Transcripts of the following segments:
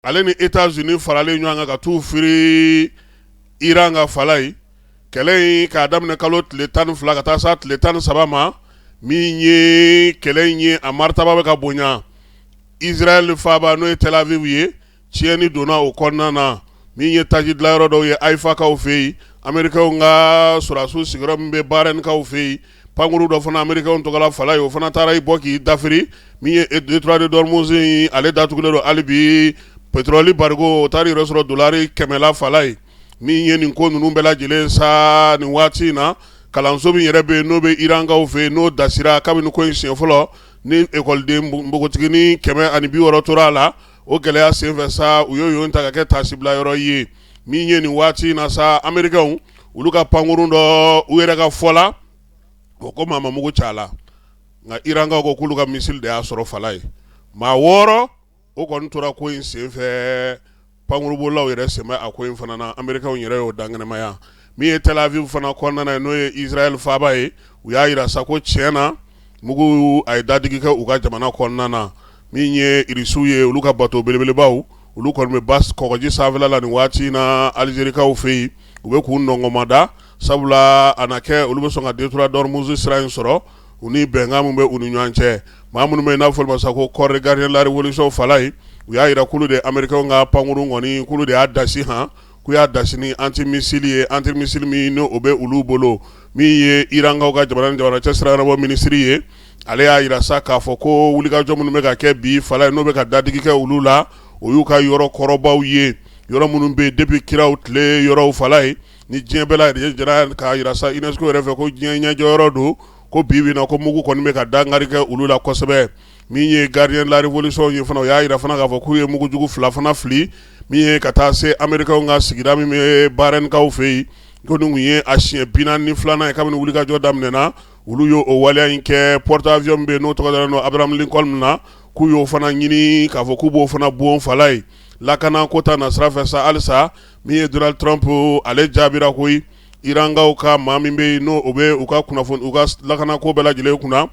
Ale ni États-Unis faralen ɲɔgɔn kan ka t'u firi Iran kan falaye kɛlɛ in k'a daminɛ kalo tile 12 ka taa se tile 13 ma min ye kɛlɛ in ye a maritaba bɛ ka bonya Israël faaba n'o ye Tel Aviv ye tiɲɛni donna o kɔnɔna na min ye taji dilanyɔrɔ dɔw ye Haïfakaw fɛ yen Américains ka sɔrɔdasiw sigiyɔrɔ min bɛ Bahreïnkaw fɛ yen pankuru dɔ fana Américains tɔgɔla falaye o fana taara i bɔ k'i dafiri min ye détroit de d'Ormuz ale datugulen don hali bi pétrole bariko o taara yɛrɛ sɔrɔ dolari 100 la falaye min ye nin ko ninnu bɛɛ lajɛlen sa nin waati in na kalanso min yɛrɛ bɛ yen n'o bɛ Irankaw fɛ yen n'o dasira kabini ko in siɲɛ fɔlɔ ni ekɔliden npogotiginin 160 tora a la o gɛlɛya senfɛ sa u y'o ta ka kɛ taasibila yɔrɔ ye min ye nin waati in na sa Américains olu ka pankurun dɔ u yɛrɛ ka fɔ la o ko maa ma mugu ci a la nka Irankaw ko k'olu ka missile de y'a sɔrɔ falaye maa 6 o kɔni tora ko in senfɛ pankurubolilaw yɛrɛ sen bɛ a ko in fana na Américains yɛrɛ y'o dankɛnɛmaya min ye Tel Aviv fana kɔnɔna ye n'o ye Israël faaba ye u y'a jira sa ko tiɲɛ na mugu a ye dadigi kɛ u ka jamana kɔnɔna na min ye irisiw ye olu ka bato belebelebaw olu kɔni bɛ ba kɔgɔji sanfɛla la nin waati in na Alizerikaw fɛ yen u bɛ k'u nɔngɔnmada sabula a na kɛ olu bɛ sɔn ka détroit d'Ormuz sira in sɔrɔ u ni bɛnkan min bɛ u ni ɲɔgɔn cɛ maa minnu bɛ n'a fɔ ma sa ko corps de gardien de la révolution falaye u y'a jira k'olu de Américains ka pankurun kɔni k'olu de y'a dasi han k'u y'a dasi ni antimissile ye antimissile min n'o bɛ olu bolo min ye Irankaw ka jamana ni jamana cɛ sira ɲɛnabɔ minisiri ye ale y'a jira sa k'a fɔ ko wulikajɔ minnu bɛ ka kɛ bi falaye n'o bɛ ka dadigi kɛ olu la o y'u ka yɔrɔ kɔrɔbaw ye yɔrɔ minnu bɛ yen depuis kiraw tile yɔrɔw falaye ni diɲɛ bɛɛ lajɛlen jɛra k'a jira sa UNESCO yɛrɛ fɛ ko diɲɛ ɲɛjɔyɔrɔ don ko bi bi in na ko mugu kɔni bɛ ka dankari kɛ olu la kosɛbɛ min ye gardien de la révolution ye fana o y'a jira fana k'a fɔ k'u ye mugujugu 2 fana fili min ye ka taa se Américains ka sigida min bɛ Bahreïnkaw fɛ yen ko nin tun ye a siɲɛ 42nan ye kabini wulikajɔ daminɛna olu y'o o waleya in kɛ porte avions min bɛ yen n'o tɔgɔ dalen don Abraham Lincoln na k'u y'o fana ɲini k'a fɔ k'u b'o fana bon falaye lakana ko ta nasira fɛ sa halisa min ye Donald Trump ale jaabira koyi Irankaw ka maa min bɛ yen n'o bɛ u ka kunnafoni u ka lakana ko bɛɛ lajɛlen kunna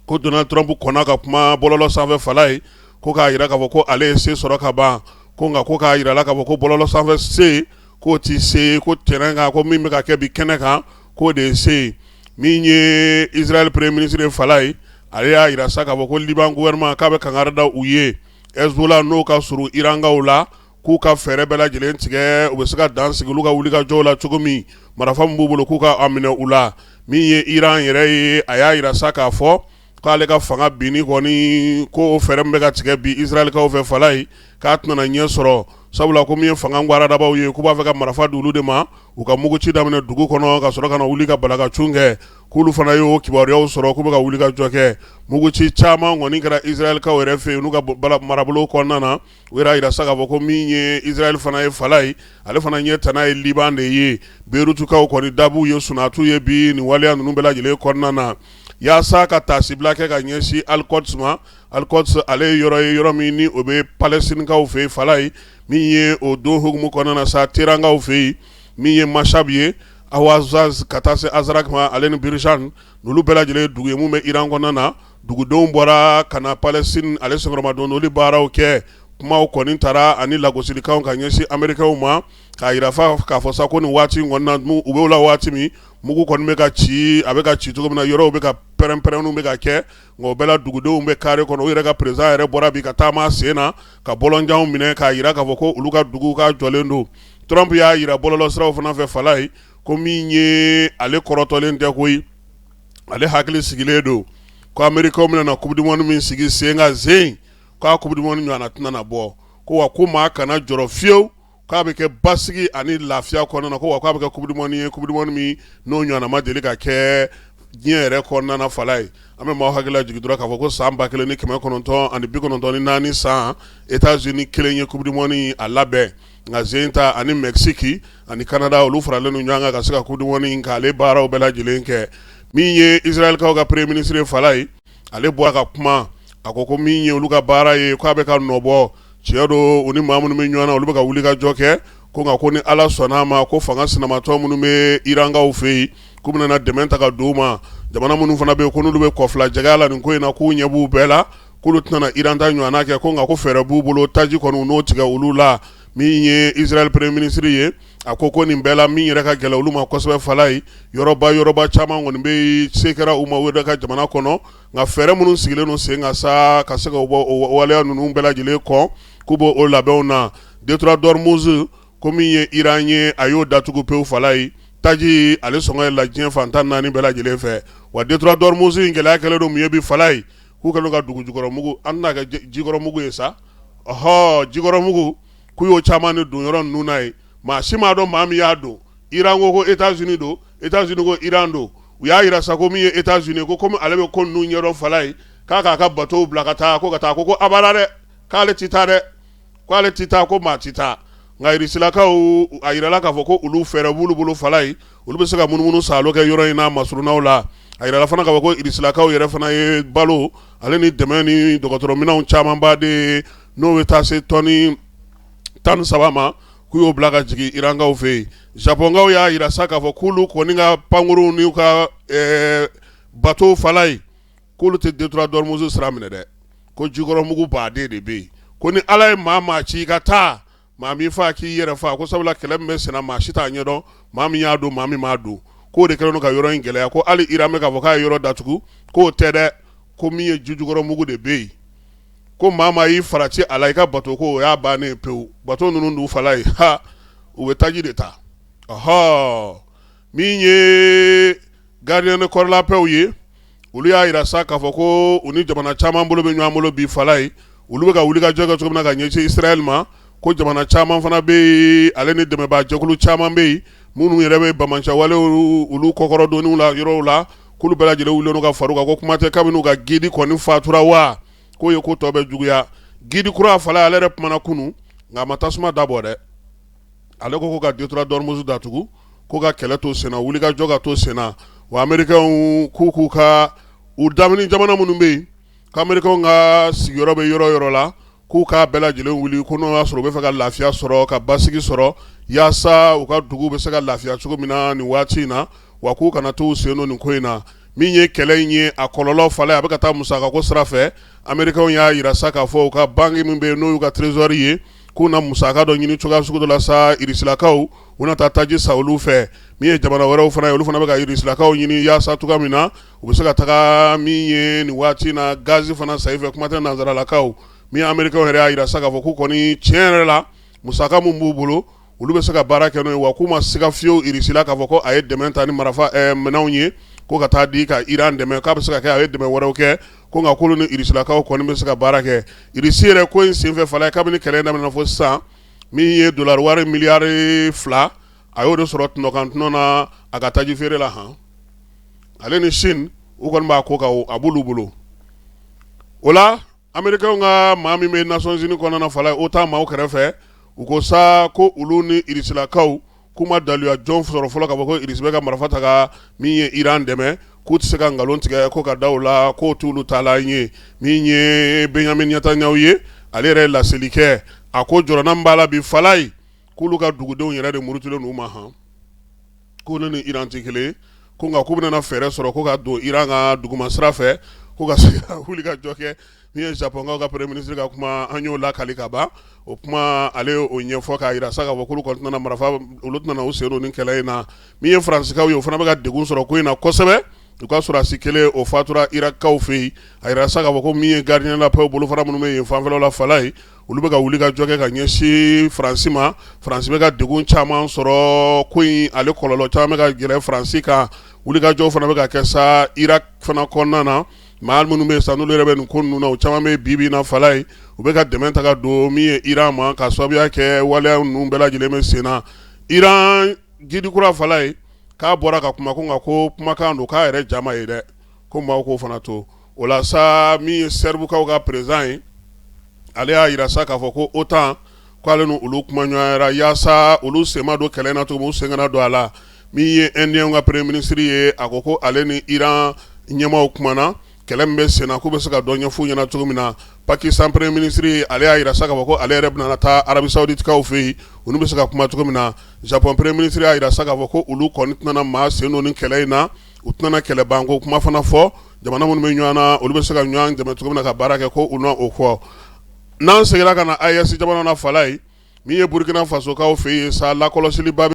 ko Donald Trump kɔnna ka kuma bɔlɔlɔ sanfɛ falaye ko k'a jira k'a fɔ ko ale ye se sɔrɔ ka ban ko nka ko k'a jira la k'a fɔ ko bɔlɔlɔ sanfɛ se k'o tɛ se ko terrain kan ko min bɛ ka kɛ bi kɛnɛ kan k'o de ye se ye min ye Israël premier ministre falaye ale y'a jira sa k'a fɔ ko Liban gouvernement k'a bɛ kangari da u ye Hezbollah n'o ka surun Irankaw la k'u ka fɛɛrɛ bɛɛ lajɛlen tigɛ u bɛ se ka dan sigi olu ka wulikajɔw la cogo min marifa min b'u bolo k'u ka a minɛ u la min ye Iran yɛrɛ ye a y'a jira sa k'a fɔ k'ale ka fanga binni kɔni ko o fɛɛrɛ min bɛ ka tigɛ bi Israɛlkaw fɛ falaye k'a tɛna ɲɛ sɔrɔ sabula ko min ye fanga gwaradabaw ye k'u b'a fɛ ka marifa di olu de ma u ka muguci daminɛ dugu kɔnɔ ka sɔrɔ ka na wuli ka balakacun kɛ k'olu fana y'o kibaruyaw sɔrɔ k'u bɛ ka wulikajɔ kɛ muguci caman kɔni kɛra Israɛlkaw yɛrɛ fɛ yen n'u ka marabolo kɔnɔna na u yɛrɛ y'a jira sa k'a fɔ ko min ye Israël fana ye falaye ale fana ɲɛ tana ye Liban de ye Beyrouthkaw kɔni dabuw ye sunatu ye bi nin waleya ninnu bɛɛ lajɛlen kɔnɔna na yaasa ka taasibila kɛ ka ɲɛsin Al-Quds ma Al-Quds ale ye yɔrɔ ye yɔrɔ min ni o bɛ Palestinekaw fɛ yen falaye min ye o don hukumu kɔnɔna na sa Téhérankaw fɛ yen min ye Mashhad ye Ahwaz ka taa se Azrak ma ale ni Birjan olu bɛɛ lajɛlen ye dugu ye mun bɛ Iran kɔnɔna na dugudenw bɔra ka na Palestine ale senkɔrɔmadondoli baaraw kɛ kumaw kɔni taara ani lagosilikanw ka ɲɛsin Américains ma k'a jira k'a fɔ sa ko nin waati in kɔnɔna u b'o la waati min mugu kɔni bɛ ka ci a bɛ ka ci cogo min na yɔrɔw bɛ ka pɛrɛn-pɛrɛnniw bɛ ka kɛ nka o bɛɛ la dugudenw bɛ carré kɔnɔ u yɛrɛ ka président yɛrɛ bɔra bi ka taama sen na ka bɔlɔnjanw minɛ k'a jira k'a fɔ ko olu ka dugu ka jɔlen don Trump y'a jira bɔlɔlɔsiraw fana fɛ falaye ko min ye ale kɔrɔtɔlen tɛ koyi ale hakili sigilen don ko Américains bɛna na coupe du monde min sigi sen kan zen k'a coupe du monde ɲɔgɔnna tɛna na bɔ ko wa ko maa kana jɔrɔ fiyewu k'a bɛ kɛ basigi ani lafiya kɔnɔna na ko wa k'a bɛ kɛ coupe du monde ye coupe du monde min n'o ɲɔgɔnna ma deli ka kɛ diɲɛ yɛrɛ kɔnɔna na falaye an bɛ maaw hakili lajigin dɔrɔn k'a fɔ ko san 1994 san États-Unis kelen ye coupe du monde a labɛn nka zen ta ani Mexique ani Canada olu faralen don ɲɔgɔn kan ka se ka coupe du monde k'ale baaraw bɛɛ lajɛlen kɛ min ye Israɛlkaw ka premier ministre falaye ale bɔra ka kuma a ko ko min ye olu ka baara ye k'a bɛ ka nɔbɔ tiɲɛ don u ni maa minnu bɛ ɲɔgɔn na olu bɛ ka wulikajɔ kɛ ko nka ko ni Ala sɔnna a ma ko fanga sinamatɔ minnu bɛ Irankaw fɛ yen k'u bɛna dɛmɛ ta ka d'u ma jamana minnu fana bɛ yen ko n'olu bɛ kɔfilajɛgɛ la nin ko in na k'u ɲɛ b'u bɛɛ la K'olu tɛna Iran ta ɲɔgɔnna kɛ, ko nka ko fɛɛrɛ b'u bolo, taji kɔni n'o tigɛ olu la. Min ye Israël premier ministre ye, a ko ko nin bɛɛ la, min yɛrɛ ka gɛlɛn olu ma kosɛbɛ falaye, yɔrɔba yɔrɔba caman kɔni bɛ yen, se kɛra u ma u yɛrɛ ka jamana kɔnɔ, nka fɛɛrɛ minnu sigilen don sen kan sa ka se ka bɔ o waleya ninnu bɛɛ lajɛlen kɔn, k'u b'o o labɛnw na. Détroit d'Ormuz, ko min ye Iran ye, a y'o datugu pewu falaye, taji ale sɔngɔ yɛlɛla diɲɛ fan 14 bɛɛ lajɛlen fɛ. Wa détroit d'Ormuz in gɛlɛya kɛlen don mun ye bi falaye? K'u kɛlen ka dugujukɔrɔmugu, an tɛna kɛ jikɔrɔmugu ye sa, ɔhɔ, jikɔrɔmugu, k'u y'o caman de don yɔrɔ ninnu na ye. Maa si m'a dɔn maa min y'a don. Iran ko États-Unis don, États-Unis ko Iran don. U y'a jira sa ko min ye États-Unis, ko komi ale bɛ ko ninnu ɲɛdɔn falaye, k'a k'a ka bateau bila ka taa, ko ka taa, ko abada dɛ, k'ale tɛ taa dɛ, k'ale tɛ taa, ko maa tɛ taa. Nka irisilakaw, a jirala k'a fɔ ko olu fɛɛrɛ b'olu bolo falaye, olu bɛ se ka munumunu saalo kɛ yɔrɔ in na masurunnaw la. A jirala fana k'a fɔ ko irisilakaw yɛrɛ fana ye balo ale ni dɛmɛ ni dɔgɔtɔrɔminɛnw camanba de ye, n'o bɛ taa se tɔni 13 ma, k'u y'o bila ka jigin irankaw fɛ yen. Japɔnkaw y'a jira sa k'a fɔ k'olu kɔni ka pankurunw n'u ka bateau falaye, k'olu tɛ détroit d'Ormuz sira minɛ dɛ, ko jikɔrɔmugu baden de bɛ yen, ko ni Ala ye maa maa ci i ka taa, maa min fa k'i yɛrɛ fa, ko sabula kɛlɛ min bɛ senna, maa si t'a ɲɛdɔn, maa min y'a don, maa min m'a don, k'o de kɛlen don ka yɔrɔ in gɛlɛya. Ko hali Iran bɛ k'a fɔ k'a ye yɔrɔ datugu, k'o tɛ dɛ, ko min ye jijukɔrɔmugu de bɛ yen, ko maa maa y'i farati a la i ka bato, ko o y'a bannen pewu. Bato ninnu dun falaye, ha, u bɛ taji de ta. Ɔhɔ, min ye gardien de corps la paix ye, olu y'a jira sa k'a fɔ ko u ni jamana caman bolo bɛ ɲɔgɔn bolo bi falaye, olu bɛ ka wuli ka jɔ kɛ cogo min na ka ɲɛsin Israël ma, ko jamana caman fana bɛ yen, ale ni dɛmɛbaajɛkulu caman bɛ yen, minnu yɛrɛ bɛ banbaanciwalew olu kɔkɔrɔdonni la yɔrɔw la, k'olu bɛɛ lajɛlen wulilen don ka far'u kan, ko kuma tɛ kabini u ka guide kɔni fatura wa, k'o ye ko tɔ bɛ juguya. Guide kura falaye, ale yɛrɛ kumana kunun, nka a ma tasuma dabɔ dɛ. Ale ko ka détroit d'Ormuz datugu, ko ka kɛlɛ to senna, wulikajɔ ka to senna. Wa américains k'u ka u damini jamana minnu bɛ yen, k'américains ka sigiyɔrɔ bɛ yɔrɔ yɔrɔ la, k'u k'a bɛɛ lajɛlen wuli, ko n'o y'a sɔrɔ u bɛ fɛ ka lafiya sɔrɔ, ka basigi sɔrɔ, yaasa u ka dugu bɛ se ka lafiya cogo min na nin waati in na, wa k'u kana t'u sen don nin ko in na. Min ye kɛlɛ in ye, a kɔlɔlɔ falaye, a bɛ ka taa musakako sira fɛ. Américains y'a jira sa k'a fɔ u ka banque min bɛ yen, n'o y'u ka trésor ye, k'u na musaka dɔ ɲini cogoya sugu dɔ la sa irisilakaw, u na taa taji san olu fɛ. Min ye jamana wɛrɛw fana ye, olu fana bɛ ka irisilakaw ɲini yaasa cogoya min na u bɛ se ka taga min ye nin waati na gazi fana san i fɛ, kuma tɛ nansaralakaw. Min ye américains yɛrɛ y'a jira sa k'a fɔ k'u kɔni tiɲɛ yɛrɛ la, musaka min b'u bolo, olu bɛ se ka baara kɛ n'o ye, wa k'u ma siga fiyewu Irisi la k'a fɔ ko a ye dɛmɛ ta ni marifa minɛnw ye ko ka taa di ka Iran dɛmɛ, k'a bɛ se ka kɛ a ye dɛmɛ wɛrɛw kɛ, ko nka k'olu ni Irisilakaw kɔni bɛ se ka baara kɛ. Irisi yɛrɛ ko in senfɛ falaye, kabini kɛlɛ daminɛna fo sisan, min ye dolari wari miliyari 2, a y'o de sɔrɔ tɔnɔkan tɔnɔ na a ka taji feere la. Han, ale ni Chine, u kɔni b'a ko kan, a b'olu bolo. O la, américains ka maa min bɛ Nations Unies kɔnɔna falaye, OTAN maaw kɛrɛfɛ, u ko sa ko olu ni irisilakaw k'u ma daluya jɔn sɔrɔ fɔlɔ k'a fɔ ko Irisi bɛ ka marifa ta ka min ye Iran dɛmɛ, k'u tɛ se ka nkalon tigɛ ko ka da u la, k'o t'olu taalan ye. Min ye Benjamin Netanyahu ye, ale yɛrɛ ye laseli kɛ, a ko jɔrɔna min b'a la bi falaye, k'olu ka dugudenw yɛrɛ de murutilen n'u ma, han, ko ne ni Iran tɛ kelen, ko nka k'u bɛna fɛɛrɛ sɔrɔ ko ka don Iran ka duguma sira fɛ, ko ka se ka wuli ka jɔ kɛ. Min ye Japon ka premier ministre ka kuma, an y'o lakali ka ban. O kuma, ale y'o ɲɛfɔ k'a jira sa k'a fɔ k'olu kɔni tɛna marifa, olu tɛna u sen don ni kɛlɛ in na. Min ye Faransikaw ye, o fana bɛ ka degun sɔrɔ ko in na kosɛbɛ. U ka sɔrɔdasi kelen, o fatura Irakikaw fɛ yen. A jira sa k'a fɔ ko min ye gardien la paix bolofara minnu bɛ yen fanfɛlaw la falaye, olu bɛ ka wuli ka jɔ kɛ ka ɲɛsin Faransi ma. Faransi bɛ ka degun caman sɔrɔ ko in, ale kɔlɔlɔ caman bɛ ka gɛrɛ Faransi kan. Wulikajɔw fana bɛ ka kɛ sa Irak fana kɔnɔna na. Maa minnu bɛ sa, n'olu yɛrɛ bɛ nin ko ninnu na, o caman bɛ bi bi in na falaye, u bɛ ka dɛmɛ ta ka don min ye Iran ma, ka sababuya kɛ waleya ninnu bɛɛ lajɛlen bɛ sen na. Iran guide kura falaye, k'a bɔra ka kuma, ko nka ko kumakan don, k'a yɛrɛ jama ye dɛ, ko maaw k'o fana to o la sa. Min ye Sɛribukaw ka président ye, ale y'a jira sa k'a fɔ ko OTAN, k'ale ni olu kumaɲɔgɔnyara yaasa olu sen ma don kɛlɛ na cogo min, u sen kana don a la. Min ye Indien ka premier ministre ye, a ko ko ale ni Iran ɲɛmaaw kumana kɛlɛ min bɛ sen na, k'u bɛ se ka dɔ ɲɛf'u ɲɛna cogo min na. Pakistan premier ministre, ale y'a jira sa k'a fɔ ko ale yɛrɛ bɛna taa Arabie Saoudite kaw fɛ yen, olu bɛ se ka kuma cogo min na. Japon premier ministre y'a jira sa k'a fɔ ko olu kɔni tɛna maa sen don ni kɛlɛ in na. U tɛna kɛlɛ banko kuma fana fɔ. Jamana minnu bɛ ɲɔgɔn na, olu bɛ se ka ɲɔgɔn dɛmɛ cogo min na ka baara kɛ, ko u na o fɔ. N'an seginna ka na AES jamana na, Falaye, min ye Burukina Fasokaw fɛ yen sa, lakɔlɔsiliba